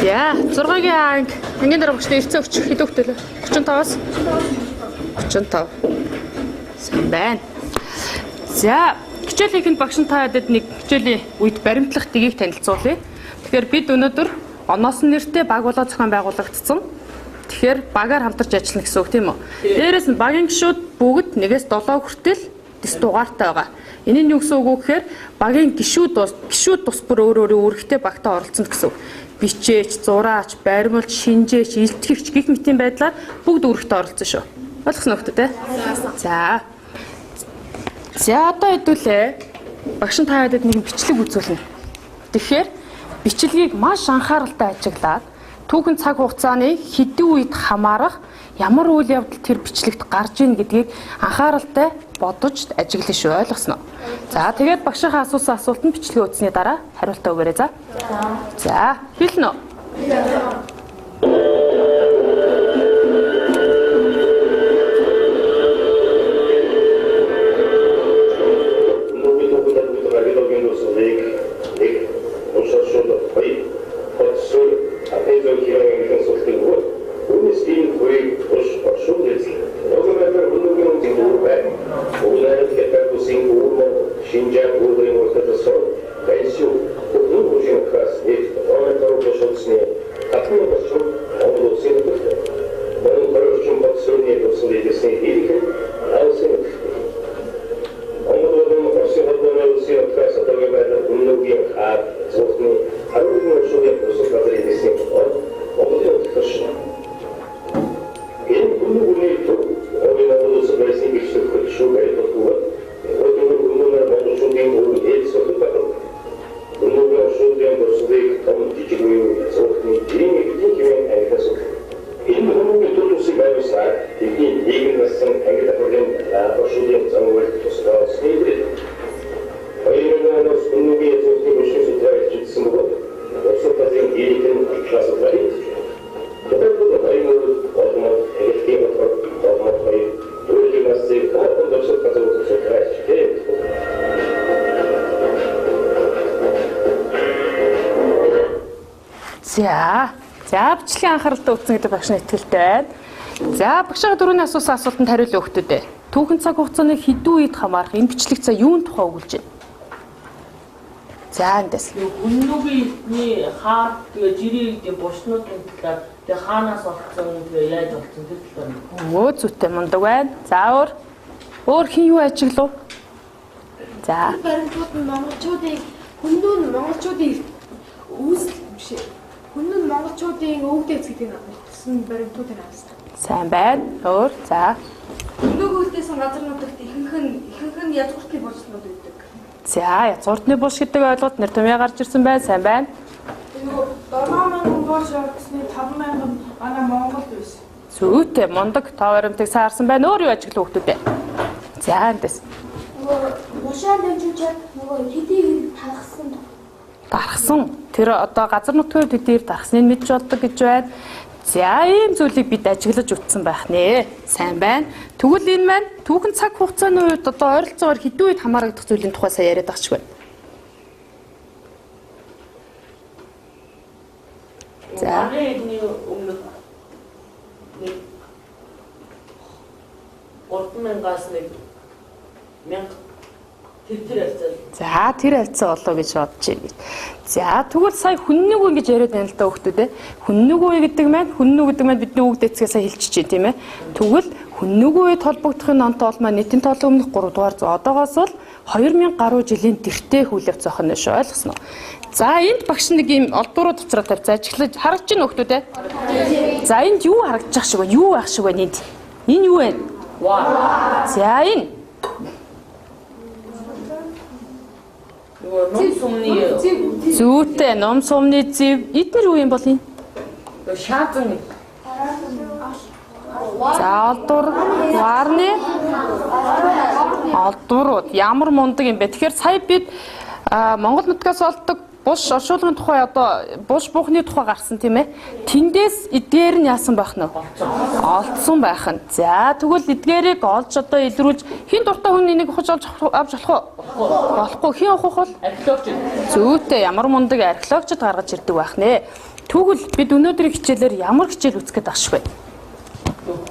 За 6-гийн анги ангийн дараа багштай ирсэн өгч хэд өгтөлөө? 35-аас 35. Сайн байна. За хичээлийн эхэнд багш нь та хэд нэг хичээлийн үед баримтлах тгийг танилцуулъя. Тэгэхээр бид өнөөдөр оноос нь нэртэй баг болоо зохион байгуулагдсан. Тэгэхээр багаар хамтарч ажиллана гэсэн үг тийм үү? Дээрээс нь багийн гишүүд бүгд 1-ээс 7 хүртэл дэс дугаартай байгаа. Энэ нь юу гэсэн үг вэ гэхээр багийн гишүүд тус бүр өөр өөрийн үүрэгтэй багтаа оролцоно гэсэн үг. Бичээч, зураач, баримлч, шинжээч, илтгэгч гэх мэтийн байдлаар бүгд үүрэгтэй оролцсон шүү. Ойлгосон уу те? За. За одоо хэдүүлээ. Багш нь та хэдэд нэгэн бичлэг үзүүлнэ. Тэгэхээр бичлэгийг маш анхааралтай ажиглаад түүхэн цаг хугацааны хэдэн үед хамаарах ямар үйл явдал тэр бичлэгт гарч ийн гэдгийг анхааралтай бодож ажиглана шүү. Ойлгосноо. За тэгээд багшийнхаа асуусан асуултанд бичлэгээ үзсний дараа хариултаа өгөөрэй за. За, хэлнэ үү? За, бичлэгийн анхааралтай үзсэн гэдэг багш нь итгэлтэй байна. За, багшийн дөрөвний асуусан асуултанд хариулъя өгтөө. Түүхэн цаг хугацааны хэдэн үед хамаарах энэ бичлэг цаа юун тухай өгүүлж байна? За, эндээс. Хүннүгийн эрдний хаар тэгээ жирийн эрдний булшнуудын талаар тэгээ хаанаас олцсон тэгээ яаж олцсон тэр талаар. Өө зүйтэй мундаг байна. За, өөр хэн юу ажиглав? За. Баримтууд нь монголчуудын хүннүү нь монголчуудын үүсэл биш. Хүн нь монголчуудын өвгдээц гэдэг нь утсан баримтуудыг авсан. Сайн байна. Өөр за. Өнөөгөө үлдээсэн газар нутагт ихэнх нь язгууртны булшнууд байдаг. За, язгууртны булш гэдэг ойлголт нэр томьёо гарч ирсэн байна. Сайн байна. Нөгөө 7000 булш орсны 5000 манай Монголд байсан. Зүйтэй мундаг тоо баримтыг саарсан байна. Өөр юу ажиглав хүмүүс дээ? За, эндээс. Нөгөө булшаа дамжуулаад нөгөө хэдийг тархсан. Дархсан. Тэр одоо газар нутгийн төдийр дархсныг мэдж болдог гэж байна. За, ийм зүйлийг бид ажиглаж үтсэн байх нэ. Сайн байна. Тэгвэл энэ маань түүхэн цаг хугацааны үед одоо ойролцоогоор хэдэн үед хамаарагдах зүйлийн тухай сая яриад байгаа ч байна. За, эрдний өмнөх нэг 3000-аас нэг 1000 тэр хавцаа. За, тэр хавцаа болоо гэж бодож байна. За, тэгвэл сая хүннүг үе гэж яриад байна л да хүүхдүүд ээ. Хүннүг үе гэдэг маань хүннүг гэдэг маань бидний үг дэцгээ сая хэлчихэж байна тийм ээ. Тэгвэл хүннүг үед холбогдохын онтоол маань нийтийн тоолын өмнөх 3 дугаар зуун одоогоос бол 2000 гаруй жилийн тэртээ үйл явц байх нь шүү. Ойлгосноо. За, энд багш нэг ийм олдуруу товцроо тавьцаа ажиглаж харагдаж байна хүүхдүүд ээ. За, энд юу харагдчих шиг байна? Юу байх шиг байна энд? Энэ юу вэ? За, энэ Ном сумны зүйтэй ном сумны зэв. Эднэр юу юм бол энэ? Шаазан. За, олдур, варны олдурууд ямар мундаг юм бэ? Тэгэхээр сая бид Монгол нутгаас олдог булш оршуулгын тухай одоо булш буухны тухай гарсан тийм ээ. Тэндээс эдгээр нь яасан байх нь вэ? Олдсон байх нь. За, тэгвэл эдгээрийг олж одоо илрүүлж хэн дуртай хүн энийг ухаж олж авч болох уу? Болохгүй. Хэн ухах вэ? Археологч. Зүйтэй ямар мундаг археологчд гаргаж ирдэг байх нэ. Тэгвэл бид өнөөдрийн хичээлээр ямар хичээл үзэх гээд ашиг вэ?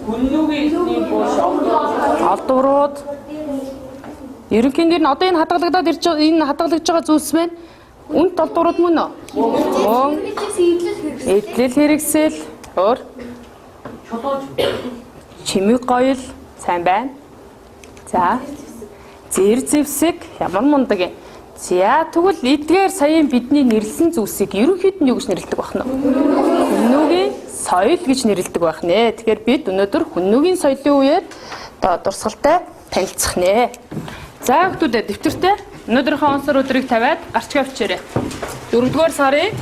Хүннүгийн эртний буш олдврууд. Ерөнхийн дээр нь одоо энэ хадгалагдаад ирж байгаа энэ хадгалагдж байгаа зүйлс байна. Үнт олдврууд мөн үү? Мөн. Эдлэл хэрэгсэл, өөр чимэг гоёл сайн байна. За. Зэр зэвсэг ямар мундаг юм. За тэгвэл эдгээр саяын бидний нэрлсэн зүйлсийг ерөнхийд нь юу гэж нэрлэдэг байх нь вэ? Хүннүгийн соёл гэж нэрлэдэг байх нэ. Тэгэхээр бид өнөөдөр хүннүгийн соёлын үеэр одоо дурсгалтай танилцах нэ. За хүүхдүүдээ дэвтэртээ өнөөдрийнхөө онцлог өдрийг тавиад гарчгаа бичээрэй. 4-р сарын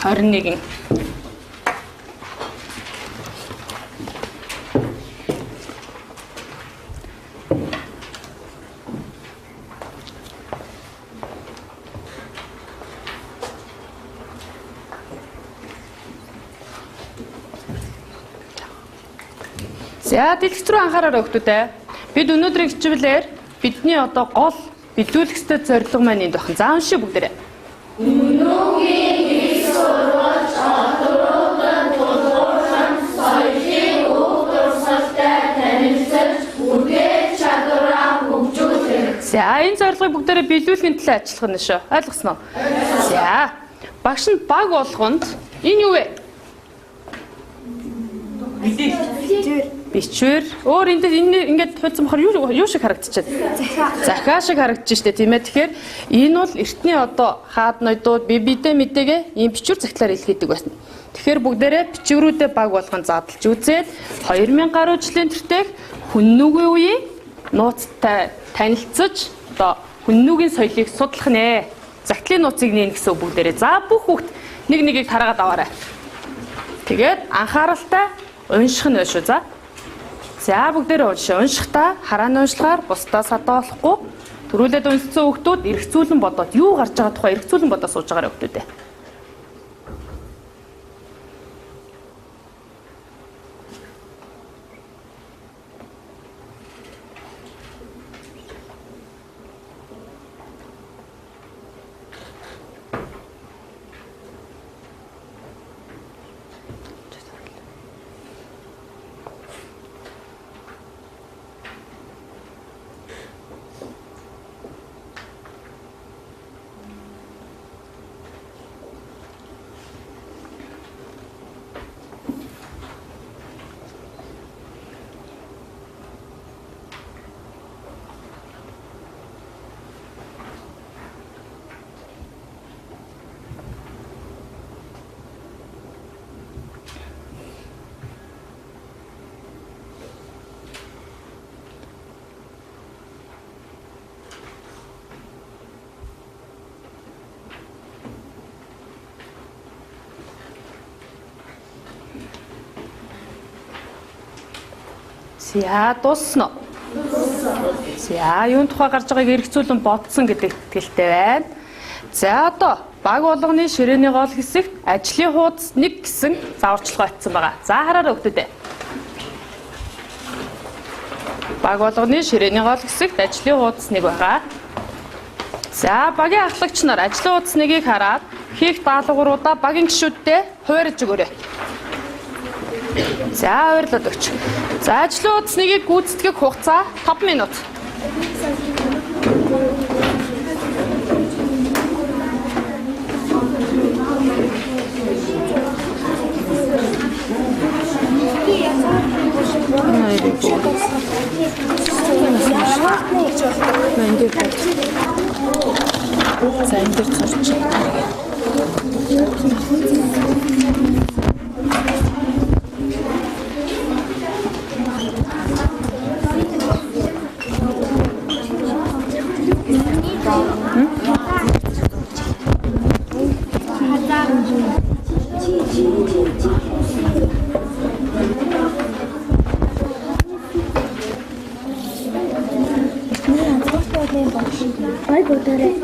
21. За дэлгэц рүү анхаараарай хүүхдүүдээ. Бид өнөөдрийн хичээлээр бидний одоо гол биелүүлэх ёстой зорилго маань энд байна. За уншия бүгдээрээ. Хүннүгийн их сурвалж олдвруудан тулгуурлан соёлын өв дурсгалтай танилцаж үргэлж чадвараа хөгжүүлэх. За энэ зорилгыг бүгдээрээ биелүүлэхийн төлөө ажиллах нь шүү. Ойлгосноо? За багш нь баг болгонд энэ юу вэ? Бичвэр. Өөр энд энэ ингээд хуудсан бохор юу шиг харагдчихад. Захиа шиг харагдаж штэ тийм ээ. Тэгэхээр энэ бол эртний одоо хаад ноёдууд бие биедээ мэдээгээ ийм бичвэр захиалаар илгээдэг байсан. Тэгэхээр бүгдээрээ бичвэрүүдээ баг болгон задлж үзээд 2000 гаруй жилийн тэртех хүннүгийн үеийн нууцтай танилцаж одоо хүннүгийн соёлыг судлах нэ. Захидлын нууцыг нээн гэсэн үг бүгдээрээ. За бүх хүүхд нэг нэгийг хараагаад аваарай. Тэгээд анхааралтай унших нь шүү за. За бүгдээрээ уншаа. Уншихдаа харааны уншлагаар бусдаа садаа болохгүй төрүүлээд уншсан хүүхдүүд эргцүүлэн бодоод юу гарч байгаа тухай эргцүүлэн бодоо сууж байгаарай хүүхдүүдээ. За дууссан уу? За юун тухай гарч байгааг эргцүүлэн бодсон гэдэг итгэлтэй байна. За одоо баг болгоны ширээний гол хэсэгт ажлын хуудас 1 гэсэн зааварчилгаа очсон байгаа. За хараарай хүүхдүүдээ. Баг болгоны ширээний гол хэсэгт ажлын хуудас 1 байгаа. За багийн ахлагч нар ажлын хуудас 1-ийг хараад хийх даалгавруудаа багийн гишүүддээ хуваарьж өгөөрэй. За ойрлоод өгч. За ажлын хуудас 1-ийг гүйцэтгэх хугацаа 5 минут. За энэ дээр зурж байна. Бай бодорой.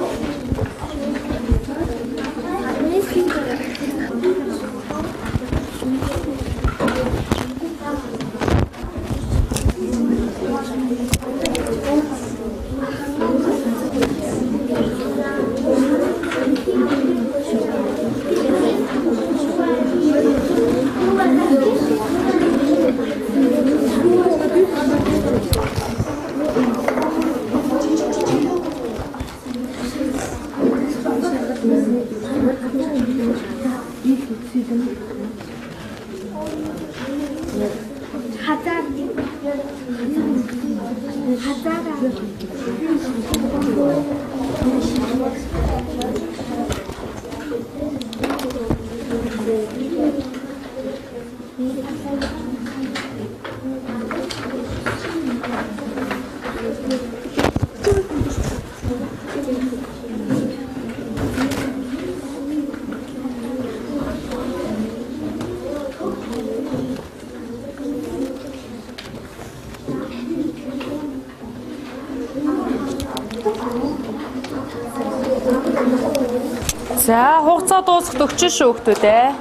За, хугацаа дуусах төгчөн шүү хүмүүс ээ.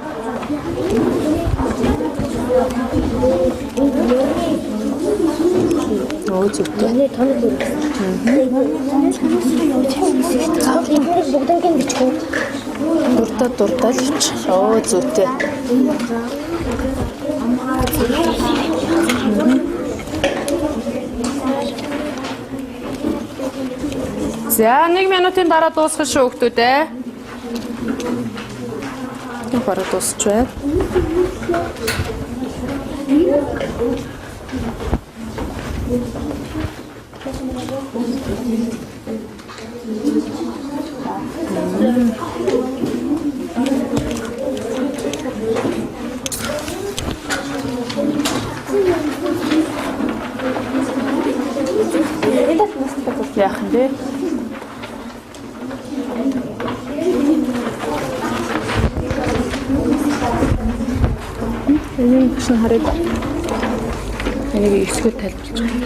Өө зүгтэй. Бүгднийг бичих үү? Дурдаа дурдаа л бичих. Өө зүгтэй. За, 1 минутын дараа дуусгах шүү хүмүүс ээ. Бараг дуусч байна. Яах юм бэ? Энэ багш нь хараад энийг 9-р тайлбарлаж байгаа.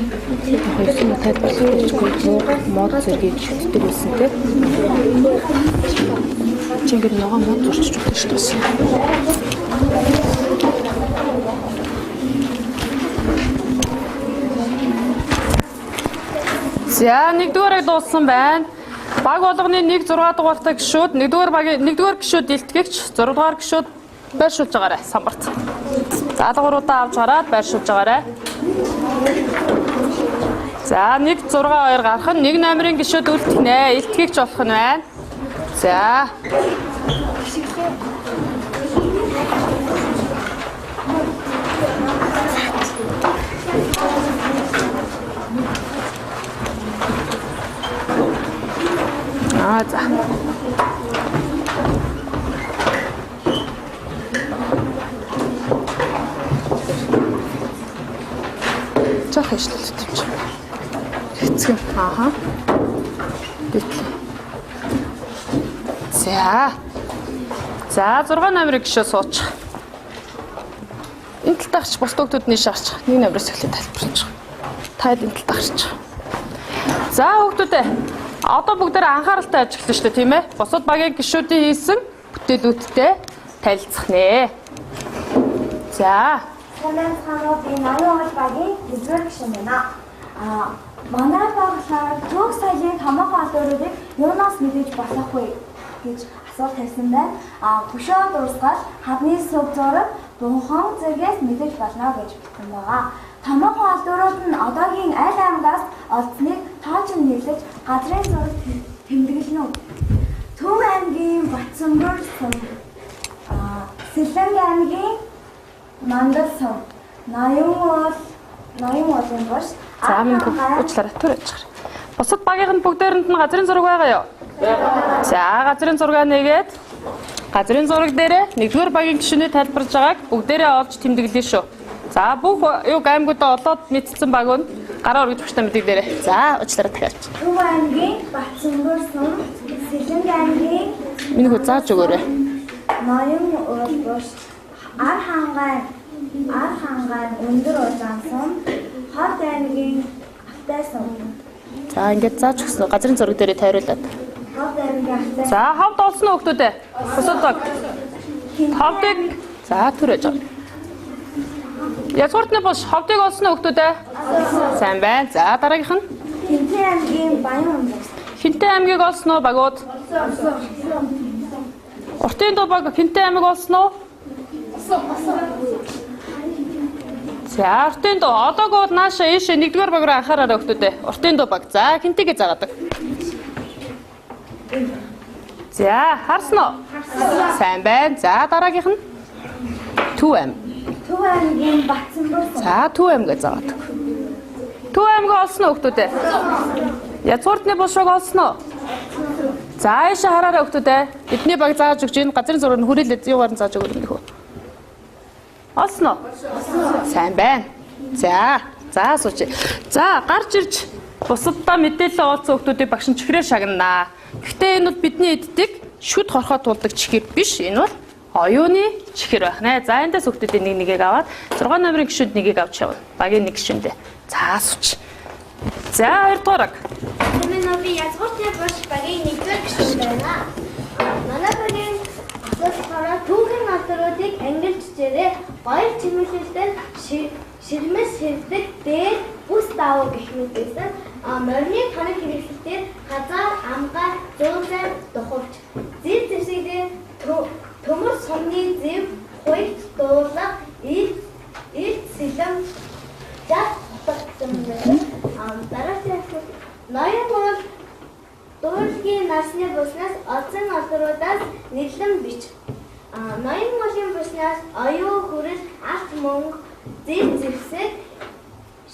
Яг 9-р тайлбарлахгүй мод зэргийг шүтдэг байсан тийм. Чи ингээд ногоон мод зурчиж өгдөө шүү дээ. За, 1-р дууссан байна. Баг болгоны 1 6 дугаартай гишүүд 1-р багийн 1-р гишүүд илтгэгч 6-р гишүүд байршуулж байгаарай самбарт. За, даалгавруудаа авч гараад байршуулж байгаарай. За, 1 6 2 гарах нь 1 номерын гишүүд үлдэх нэ. Илтгэгч болох нь байна. За. Аа за. Жах ажиллалт юм чи. Хэцгэн. Ааха. Гэтэл. За. За 6 номерыг гişөө суучих. Энэ талд гарч бус дөгдөд нийш гарч. 1 номероос эхлээд тайлбарлаж. Таад энэ талд гарч. За хүүхдүүдээ. Одоо бүгдээр анхааралтай ажиглана шүү дээ, тийм ээ? Бусад багийн гишүүдийн хийсэн бүтээлүүдтэй танилцах нэ. За. Сайн цаанууд энэ 80 уул багийн 1-р гишүүн байна. Аа, манай баг болохоор Төг соёлын томоохон алууруудыг юунаас мэдэж болох вэ гэж асуулт тавьсан байна. Аа, хөшөө дуусгал, хадны сүг зураг, бунхан зэргээс мэдэж болно гэж бичсэн байгаа. Томоохон алуурууд нь одоогийн аль аймгаас олдсныг тоочин нэрлэж газрын зураг тэмдэглэнэ. Төв аймгийн Батсөнгөр сум, Сэлэнг аймгийн Мандал сум, Ноён уулын буш. За минь уучлаарай, түр ачаар. Бусад багийнх нь бүгдээрэнд нь газрын зураг байгаа юу? За, газрын зургаа нэгээд газрын зураг дээрээ 1-р багийн гишүүний тайлбарж байгааг бүгдээрээ олж тэмдэглэе шүү. За, бүх юг аймагудаа олоод мэдсэн баг нь гараа өргөж багштай мэдээлээрэй. За, уучлаарай дахиад. Төв аймгийн Батсөнгөр сум, Сэлэнг аймгийн Миний хөө зааж өгөөрэй. Ноён уул буш, Ар хангай өндөр улаан сум, Ховд аймгийн Алтай сум. За, ингээд зааж өгсөн. Газрын зураг дээрээ тойруулаад. Ховд аймгийн Алтай. За, ховд олсон уу хүмүүс ээ? Бусад баг. Ховдыг за түрээж аваа. Язгууртны бус ховдыг олсон уу хүмүүс ээ? Сайн байна. За, дараагийнх нь Хинтээ аймгийн Баян өндөр. Хинтээ аймгийг олсон уу багууд? Уртын дуу баг Хинтээ аймаг олсон уу? За, уртын дуу олоог бол нааша ийшээ 1-р баг руу анхаараарай хүмүүс ээ. Уртын дуу баг. За, хинтэйгээ заагадаг. За, харсан уу? Сайн байна. За, дараагийнх нь Төв аймаг. Төв аймгийн Батсөнгөр сум. За, Төв аймгаа заагадаг. Төв аймгаа олсон уу хүмүүс ээ? Язгууртны булшууг олсон уу? За ийшээ хараарай хүүхдүүдээ. Бидний баг зааж өгч энэ газрын зураг нь хүрээлээд юугаар нь зааж өгөх юм бэ? Олсон уу? Сайн байна. За, за сууч. За, гарч ирж бусаддаа мэдээлэл олцсон хүүхдүүдийг багш нь чихрээр шагнана. Гэхдээ энэ бол бидний эддэг шүд хорхоо тулдаг чихэр биш. Энэ бол оюуны чихэр байх нэ. За, эндээс хүүхдүүдийн нэг нэгийг аваад 6 номерын гишүүнд нэгийг авч явна. Багийн нэг гишүүндээ. За, сууч. За, хоёрдугаар баг. Миний би язгууртны булш багийн нэгдүгээр гишүүн байна. Манай багийн асуулт болохоор түүхийн алдруудыг ангилж жирээ гоёл чимэглэлээр ширмэс ширдэг дээр бүс давуу гэх мэт байсан. Морины тоног хэрэгсэлтээр хазаар, амгай, зүүнзай, духавч, зэр зэвсэг дээр төмөр сумны зэв, хуйт, дуулга, ил сэлэм, жал утга гэсэн юм байна. Дараагийн асуулт ноён бол дуурлгийн насны буснаас олзон олдруудаас нэрлэн бич. Ноён молын буснаас оюу хүрэл алт мөнгө, зэр зэвсэг,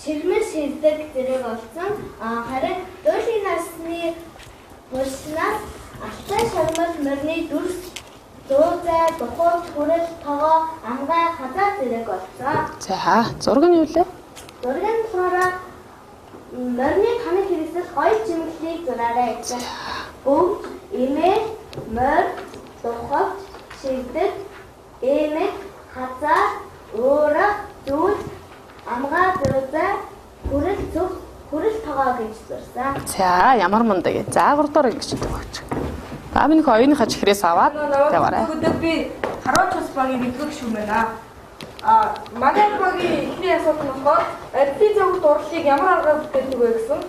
ширмэн ширдэг зэрэг олцсон. Харин дуурлгийн насны буснаас алтай шармал морины дүрс, зуузай, духуут, хүрэл, тогоо, амгай, хазаа зэрэг олцсон. За, зураг нь юу лээ? Зураг нь болохоор морины тоног хэрэгсэл гоёл чимэглэлийг зураарай гэсэн. Өвд, эмээл, морь, духавч, шигдэг, эмэг, хазаа, уурах, зүүл, амгай, зуузай, хүрэл зүх, хүрэл тогоо гэж зурсан. За, ямар мундаг юм. За, гуравдугаар ингэж өгч багч. За, миний оюуныхаа чихрээс аваад тавиарай. Би Харуун цус багийн нэгдүгээр гишүүн байна. Манай багийн эхний асуулт нь болохоор амьтны зөвхт урлалыг ямар аргаар бүтээдэг вэ гэсэн.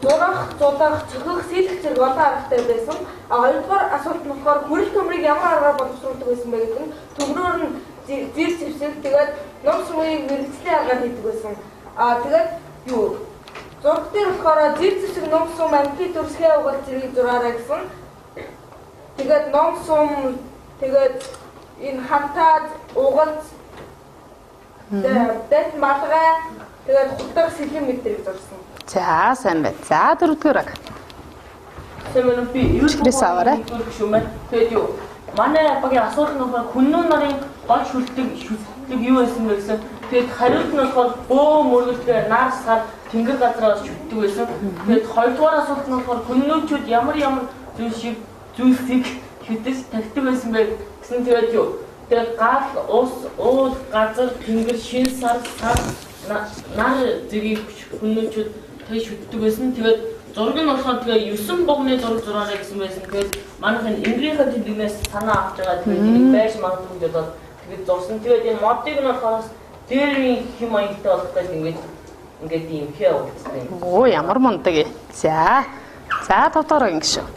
Зурах, зулах, цохих, сэлэх зэрэг олон аргатай байсан. Хоёрдугаар асуулт нь болохоор хүрэл төмрийг ямар аргаар боловсруулдаг байсан бэ гэдэг нь төмрөөр нь зэр зэвсэг, тэгээд ном сумыг мэргэжлийн аргаар хийдэг байсан. Тэгээд юу зураг дээр болохоор зэр зэвсэг, ном сум, амьтны дүрсгээ угал зэргийг зураарай гэсэн. Тэгээд ном сум, тэгээд энэ хантаад, угалц, дэт малгай, тэгээд хутаг сэлэм мэдрийг зурсан. За, сайн байна. За, дөрөвдүгээр баг. Сайн байна уу? Би чихрээс аваарай. Тэгээд юу манай багийн асуулт нь болохоор хүннүү нарын гол шүлдэг юу байсан бэ гэсэн. Тэгээд хариулт нь болохоор бөө мөргөлдөө нар сар тэнгэр газраас шүтдэг байсан. Тэгээд хоёрдугаар асуулт нь болохоор хүннүүчүүд ямар ямар зүйлсийг шүтэж тавьдаг байсан бэ гэсэн. Тэгээд юу тэгээд гал, ус, уул, газар, тэнгэр, шин сар, сар, нар зэргийг хүннүүчүүд тэг шүтдэг байсан. Тэгээд зураг нь болохоор тэгээ 9 бугны зураг зураарай гэсэн байсан. Тэгээд манайх энэ энгийнхээ тэмдэгнээс санаа авч байгаа. Тэгээд энийг байж магадгүй гэж бодоод тэгээд зурсан. Тэгээд энэ модыг нь болохоор дээрийн хэм маягтай болох гэж ингээд ийм хээ уулзсан юм. Оо, ямар мундаг юм. За. За, тавдугаар ингэ шүү.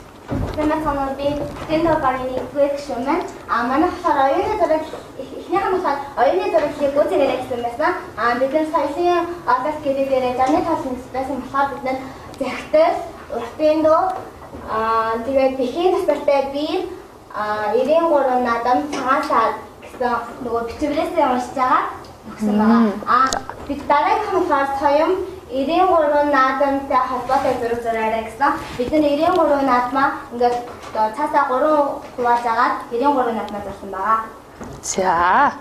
Манай би тэндөө багийн нэгдүгээр гишүүн байна. Манай болохоор оюуны зураг эхнийх нь болохоор оюуны зураглалыг гүйцэтгэрэй гэсэн байсан. Бид нар соёлын ололт гэрээгээр заны тал байсан болохоор бид нар зэгтэл, уртын дуу, тэгээд бэхийн тасалтай биер, 93 наадам, цагаан сар гэсэн нөгөө бичвэрээсээ уншиж байгаа өгсөн байгаа. Бид дараагийнх нь болохоор соём 93 наадамтай холбоотой зураг зураарай гэсэн. Бид нар 93 наадмаа ингээд цаасаа 3 хувааж агаад 93 наадмаа зурсан байгаа. За,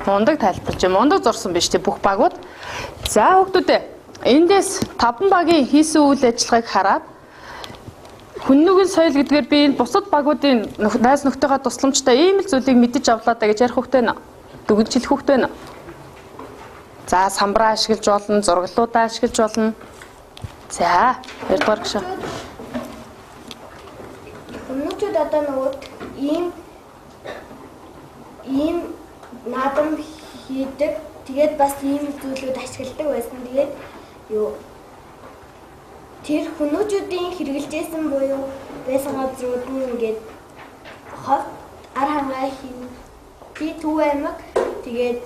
мундаг тайлбарч, мундаг зурсан биш үү бүх багууд. За, хүүхдүүдээ, эндээс 5 багийн хийсэн үйл ажиллагааг хараад хүннүгэн соёл гэдгээр би энэ бусад багуудын найз нөхдөйгөө тусламжтай ийм л зүйлийг мэдэж авлаа даа гэж ярих хүүхдээ нэ. Дүгнжилэх хүүхдээ нэ. За, самбараа ашиглаж болно, зураглуудаа ашиглаж болно. За, хоёрдугаар гишүүн. Хүмүүчүүд одоо нөгөө ийм наадам хийдэг. Тэгээд бас ийм зүйлүүд ашигладаг байсан. Тэгээд юу тэр хүмүүчүүдийн хэрэглэжсэн буюу байсан газрууд нь ингээд ховт ар хангай хин Төв аймаг тэгээд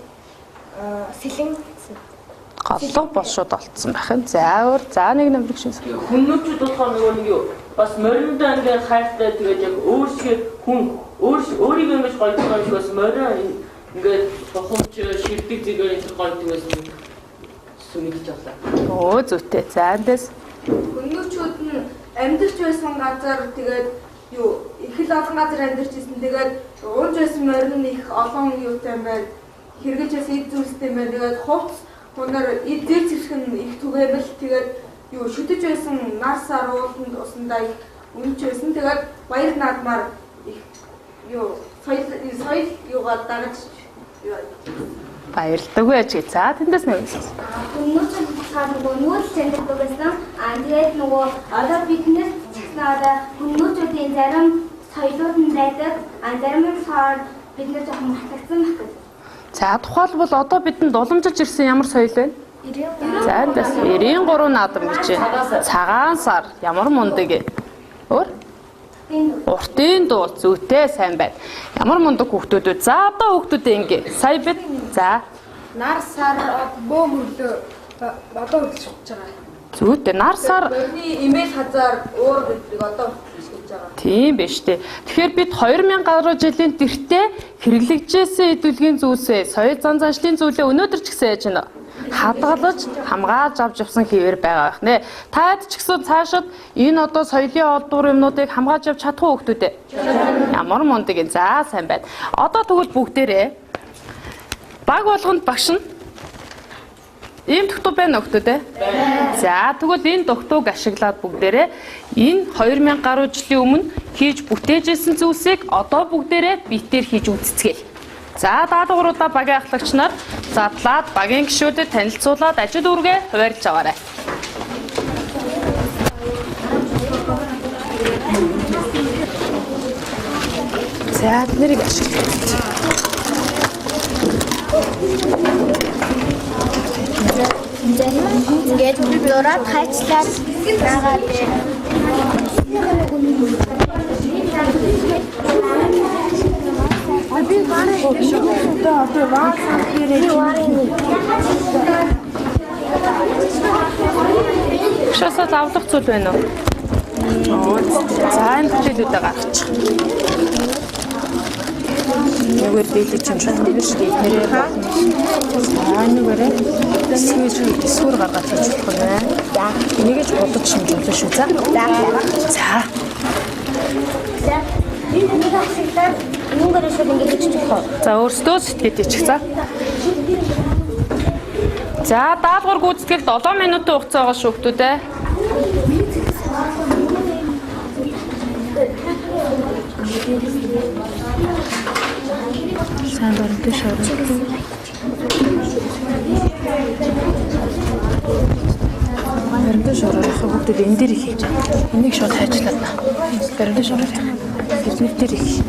сэлэн голлого болшууд олцсон байх юм. За, өөр за нэг номер гишүүн. Хүннүүчүүд болохоор нөгөө нэг юу бас мориндоо ингээд хайртай тэгээд яг өөр шиг хүн өөрийгөө ингэж гоёдгоо юм шиг бас морио ингээд бухимч ширдэг зэрэгээр ингэж гоёдгоо байсан мэдэж авлаа. Өө зүйтэй. За, эндээс Хүннүүчүүд нь амьдарч байсан газар тэгээд юу их л олон газар амьдарч исэн. Тэгээд уунж байсан морин нь их олон юутай юм байна. Хэрэгжилж байсан эд зүйлстэй юм байна. Тэгээд хувцс хунар эд зэр зэвсэг нь их түгээмэл. Тэгээд юу шүтэж байсан нар сар ууланд усандаа их үнж байсан. Тэгээд баяр наадмаар их юу соёл юугаар дагаж баярлдаг байж. За тэндээс нэг юм. Хүмүүст болохоор нөгөө нүүдэл чанардаг байсан. Аа тэгээд нөгөө одоо биднес ч гэсэн одоо хүмүүстүүдийн зарим соёлууд нь байдаг. Аа зарим нь болохоор бид нэр жоохон мартагдсан байх гэж. За тухайлбал одоо бидэнд уламжилж ирсэн ямар соёл вэ? За эндээс 93 наадам гэж байна. Цагаан сар ямар мундаг. Өөр? Уртын дуу зүйтэй сайн байна. Ямар мундаг хүүхдүүд вэ? За одоо хүүхдүүдээ ингээ. Сая бид за нар сар бөө мөрлөө одоо хүртэл шүтэж байгаа. Зүйтэй нар сар морины имэйл хазаар уур гэдгийг одоо хүртэл шүтэж байгаа. Тийм биш үү. Тэгэхээр бид 2000 гаруй жилийн тэртээ хэрэглэгдэжсэн эдвэлгийн зүйлсээ, соёл зан заншлын зүйлээ өнөөдөр ч гэсэн яаж байна? Хадгалж, хамгаалж авч явсан хэвээр байгаа байх нэ. Таад ч гэсэн цаашид энэ одоо соёлын олдвор юмнуудыг хамгаалж явж чадах уу хүүхдүүд ээ? Ямар мундаг юм. За сайн байна. Одоо тэгвэл бүгдээрээ баг болгонд багш нь ийм дугтуу байна уу хүүхдүүд ээ? За тэгвэл энэ дугтууг ашиглаад бүгдээрээ энэ 2000 гаруй жилийн өмнө хийж бүтээжсэн зүйлсийг одоо бүгдээрээ биетээр хийж үзцгээе. За даалгавруудаа багийн ахлагч нар задлаад багийн гишүүдэд танилцуулаад ажил үүргээ хуваарлж аваарай. За тэднийг ашиглая. Ингээд зураад хайчлаад байгаа дээ. Би одоо ваа сан Багшаасаа лавлах зүйл байна уу? За энэ бүтээлүүдээ гаргачих. Нэгэр дийлэг чимж болох юм шүү дээ. Тэрээ болно. За нэгээрээ эсвэр гаргаад хийж болох юм байна. За энийг ч будаж шимж болно шүү. За. За. За энэ нэг ашиглаад юугаар шууд ингэж хийчих болох уу? За өөрсдөө сэтгээд ичих. За. За даалгавар гүйцэтгэл 7 минутын хугацаа байгаа шүү хүмүүс ээ. Сайн баримтын шорон. Баримтын шороор хүүхдүүд энэ дээр их хийж байна. Энийг шууд хайчлаад на. Баримтын шороор яах. Эднэр дээр их.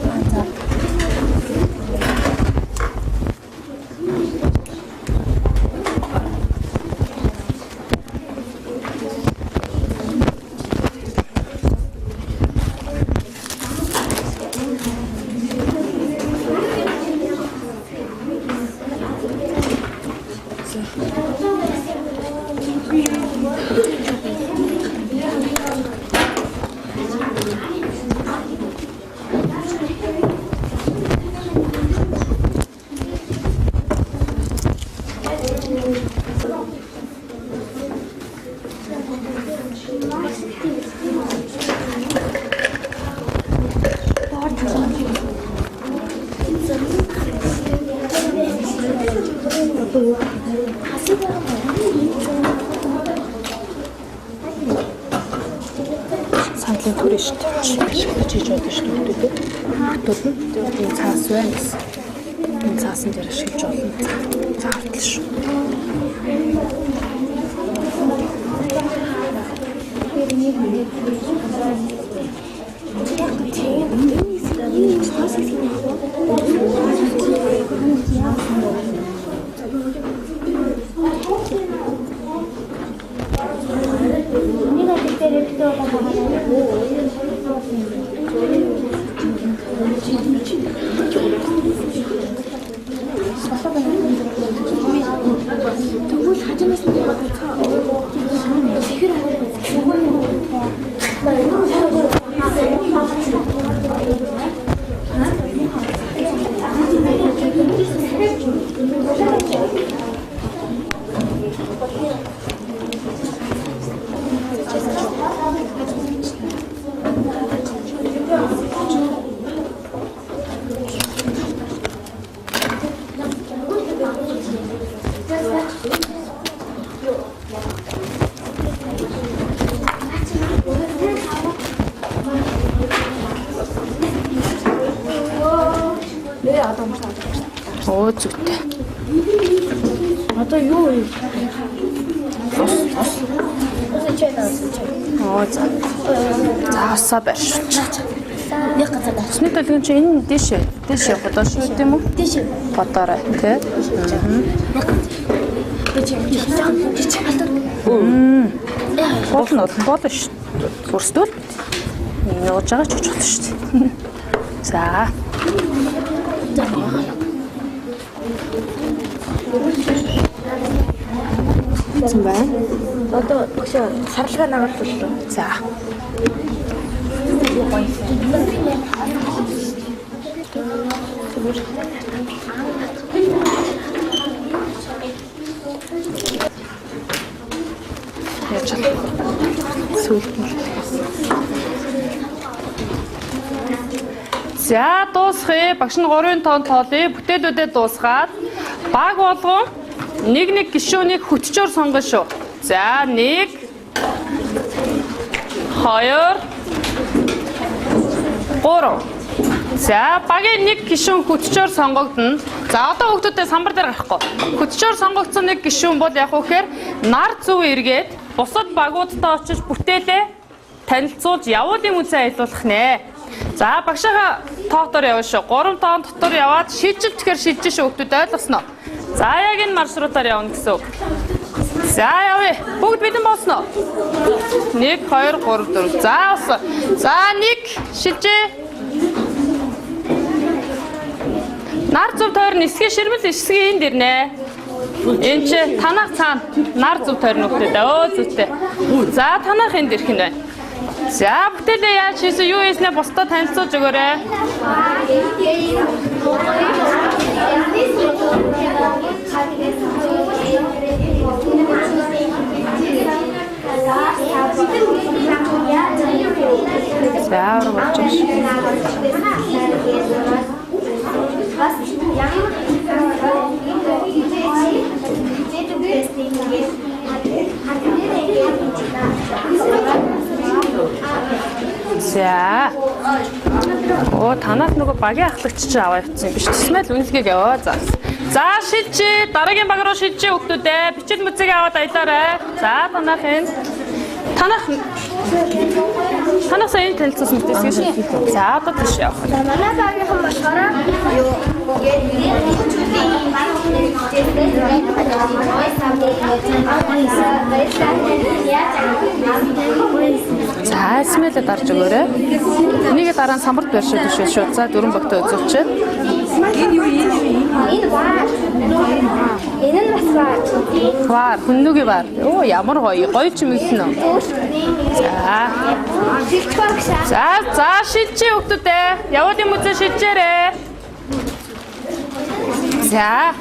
Сандлын төрөш тавьчих. Ашиглаж хийж болно шүү дээ. Хүүхдүүд нь энэ цаас байна гэсэн. Энэ цаасан дээр ашиглаж болно. За хартал шүү. Нэг адил дээр ихтэй байгаа. Тэгвэл хажуунаас нь яваад цаа. Тэгэхээр Оо зүйтэй. Одоо юу вэ? Ус. Оо за. За усаа байршуулчих. Нэг газар. Усны төлгөн чи энэ дээш дээш явах доош юу тийм үү? Дээш. Бодоорой тий. Болно болно шүү. Өрсдөл. Нууж байгаа ч очих шүү дээ. За. Зэн байна. Одоо багш сарлага нагалууллаа. За. Яаж чадах вэ? Сүүлд нь. За дуусгая. Багш нь 3 тоон тоолъё. Бүтээлүүдэд дуусгаад баг болгон нэг нэг гишүүнийг хөтчөөр сонгоно шүү. За 1 2 3. За багийн нэг гишүүн хөтчөөр сонгогдоно. За одоо хүүхдүүдээ самбар дээр гарахгүй. Хөтчөөр сонгогдсон нэг гишүүн бол яг үхээр нар зүв эргээд бусад багуудтай очиж бүтээлээ танилцуулж явуулын үнцээ аялуулах нэ. За багшаага тоотоор явна шүү. 3 тоон дотор яваад шилжилт гэхэр шилжиж шүү хүүхдүүд ойлгосноо. За яг энэ маршрутаар явна гэсэн үг. За явъя. Бүгд бэлэн болсноо? 1 2 3 4. За болсон. За 1 шилжээ. Нар зөв тойрон эсгийн ширмэл эсгийн энд ирнэ. Энд чи танах цаана нар зөв тойрон өгдөд. Өө зүйтэй. За танах энд ирэх нь байна. За бүтээлээ яаж хийсэн юу хийснээ бусдад танилцуулж өгөөрэй. За ураг болж байгаа шүү. За. Оо танаас нөгөө багийн ахлагч чи аваа явцсан юм биш. Тэсмэл үнэлгээг яваа. За. За шилжээ. Дараагийн баг руу шилжээ хүүхдүүдээ. Бичил мүцэг аваад аялаарай. За танах энэ. Танах танах сая энэ танилцсан мэт эсгэж. За одоо тийш явах. За манай багийнхан болохоор юу За эсмэлээ дарж өгөөрэй. Энийг дараа нь самбарт байршуулж шүү шүү. За дөрвөн багтаа үзүүлчихэ. Энэ вар. Энэ нь бас вар. Вар, хүннүгийн вар. Оо ямар гоё. Гоё чимэглэн үү? За. За, за шилжээ хүүхдүүдээ. Явуулын мүзээ шилжээрэй. За.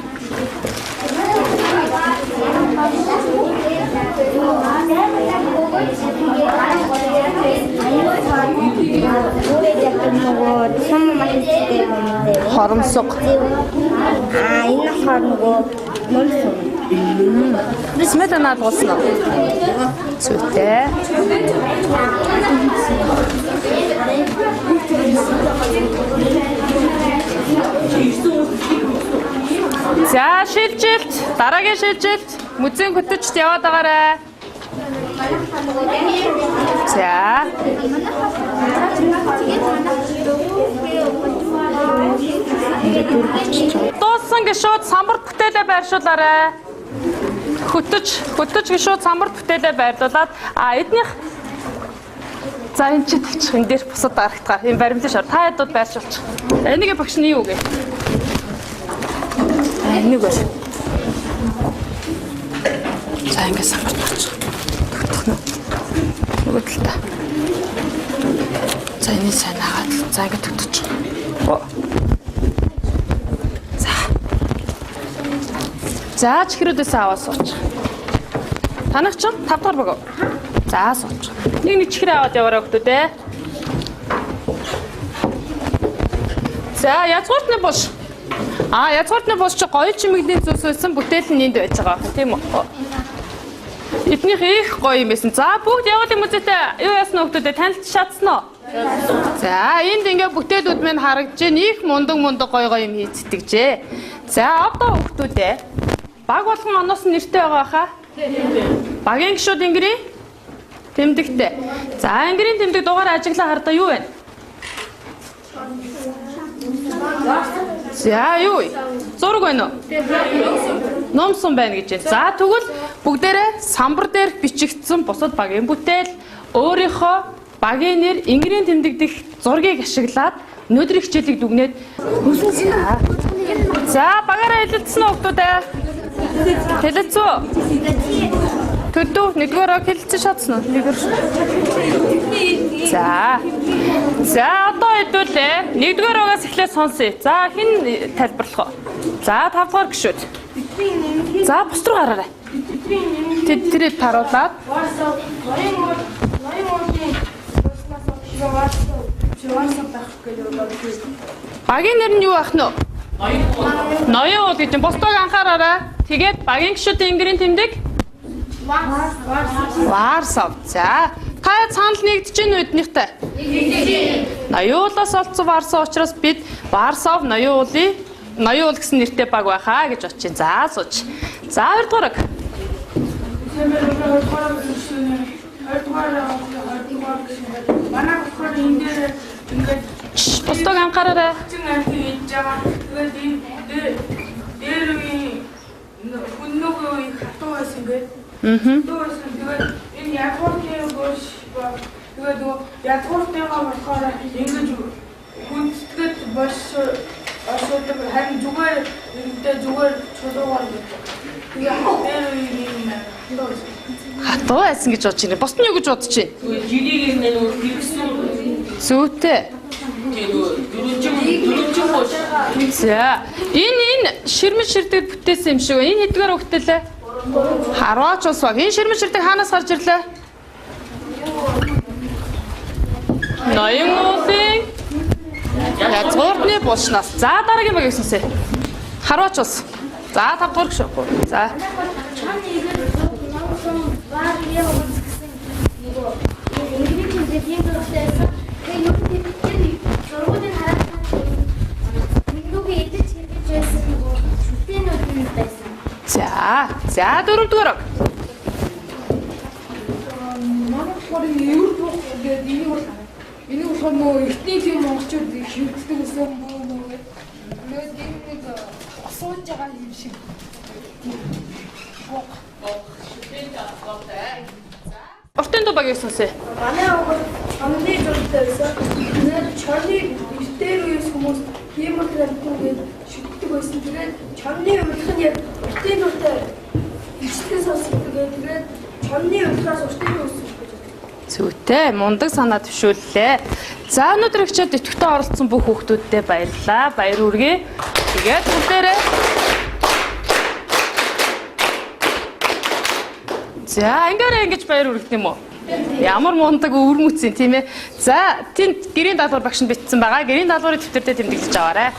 Хоромсог. Аа энэ болохоор нөгөө мөрсөн. Смэдэ наалгуулсан уу? Зүйтэй. За шилжилт, дараагийн шилжилт мөзийн хөтөчд яваад байгаарай. За. Дууссан гişүүд самбарт бүтээлээ байршуулаарай. Хөтөч, хөтөч гişүүд самбарт бүтээлээ байрлуулад а эднийх за энэ чи тавьчих энэ дээр бусад дарагтгаар энэ баримлан шар та ядууд байршуулчих. Энийг багш нь юу гэ? Энийг бол. За ингэ самбарт болчих. Тогтох нь. Нөгөө талдаа. За энийг сайн агаад за ингэ тогтчих. За. За чихрүүдээс аваа суучих. Танах чинь 5 дахь баг. За суучих. Нэг нэг чихрээ аваад яваарай хүмүүс ээ. За язгууртны бус. А язгууртны бус чи гоё чимэглийн зүйлс байсан бүтээл нь энд байж байгаа юм тийм үү? Эднийх их гоё юм байсан. За бүгд явуулын музейтэй юу яасан хүүхдүүдээ танилцж чадсан уу? За энд ингээ бүтээлүүд минь харагдаж байна. Их мундаг мундаг гоё гоё юм хийцдэгжээ. За одоо хүүхдүүдээ баг болгон оноос нь нэртэй байгаа хаа? Багийн гишүүд ингэрийн тэмдэгтэй. За ингэрийн тэмдэг дугаар ажиглаа хардаа юу вэ? За юу вэ? Зураг байна уу? Нумсан байна гэж байна. За тэгвэл бүгдээрээ самбар дээр бичигдсэн бусад багийн бүтээл өөрийнхөө багийн нэр ингэрийн тэмдэг дэх зургийг ашиглаад өнөөдрийн хичээлийг дүгнээд. За багаараа хэлэлцсэн үү хүүхдүүд ээ? Хэлэлцүү? Төдөө нэгдүгээр ог хэлэлцэн шатсан уу? Нэгдүгээр. За. За одоо хэдүүлээ. Нэгдүгээр огоос эхлээд сонсъё. За хэн тайлбарлах вэ? За тавдугаар гишүүд. За бус руу гараарай. Тэд тэрийг таруулаад багийн нэр нь юу байх нь вэ? Ноён уул гэж. Бусдыг анхаараарай. Тэгээд багийн гишүүдийн ингэрийн тэмдэг Варсав. За та санал нэгдэж гин үү эднийхтэй? Нэгдэж. Ноён уулаас олцсон Варсав учраас бид Варсав ноён уулын ноён уул гэсэн нэртэй баг байхаа гэж бодож байна. За сууч. За хоёрдугаар ог. Манай болохоор энэ дээр ингээд Бусдыг анхаараарай. чин архив хийж байгаа. Тэгээд энэ дээр үеийн хүннүүгийн үеийн хатуу байсан ингээд. Хатуу байсан. Тэгээд энэ ядгууртын гоош тэгээд нөгөө ядгууртынхаа болохоор ингэж хүндэтгэд бош оршуудаг, харин зүгээр энэтэй зүгээр чулуугаар гэдэг. Тэгээд дээр үеийн юм хатуу байсан. Хатуу байсан гэж бодож байна. Бус нь юу гэж бодож байна? Зүгээр жирийг нөгөө хэрэгсэн Зүйтэй. тий нөгөө дөрвөлжин хоош. За энэ ширмэн ширдэг бүтээсэн юм шиг байна. Энэ хэдгээр өгтөлээ? Харваач ус баг. Энэ ширмэн ширдэг хаанаас гарч ирлээ? Ноён уулын язгуурны булшнаас. За дараагийн багийг сонсъё. Харваач ус. За тавдугаар гишүүн. За Чон нэгэр номсон бар яа гэсэн нөгөө ингэрийн тэмдэг ийм зурагтай байсан. Тэгээ юу тэр зургуудыг хараад нэгнүүгийн идэж хэрэгж байсан нөгөө шүтээнүүд нь байсан. За за дөрөвдүгээр ог. Манай болохоор энэ евр буух гэдэг энийг бол энийг болохоор нөгөө эртний тийм монголчууд хэрэглэдэг гэсэн бүү мүү гэдэг. Тэгээд энэ нэг сууж байгаа юм шиг. Уртын дуу багийг сонсъё. Манай овог чонны зурагтай байсан. Тэгээд чонны эртээр үеэс хүмүүс хиймэл амтан гэж шүтдэг байсан. Тэгээд чонны урилга нь яг уртын дуутай ичлэн сонсогддог. Тэгээд чонны урилгаас уртын дуу өссөн гэж боддог. Зүйтэй мундаг санаа төвшүүллээ. За өнөөдөр хичээлд идэвхтэй оролцсон бүх хүүхдүүддээ баярлалаа. Баяр хүргэе. Тэгээд бүгдээрээ За ингээрээ ингэж баяр хүргэх юм уу? Ямар мундаг өвөрмөц юм тийм ээ. За тэнд гэрийн даалгавар багш нь бичсэн байгаа. Гэрийн даалгаврын дэвтэрдээ тэмдэглэж аваарай.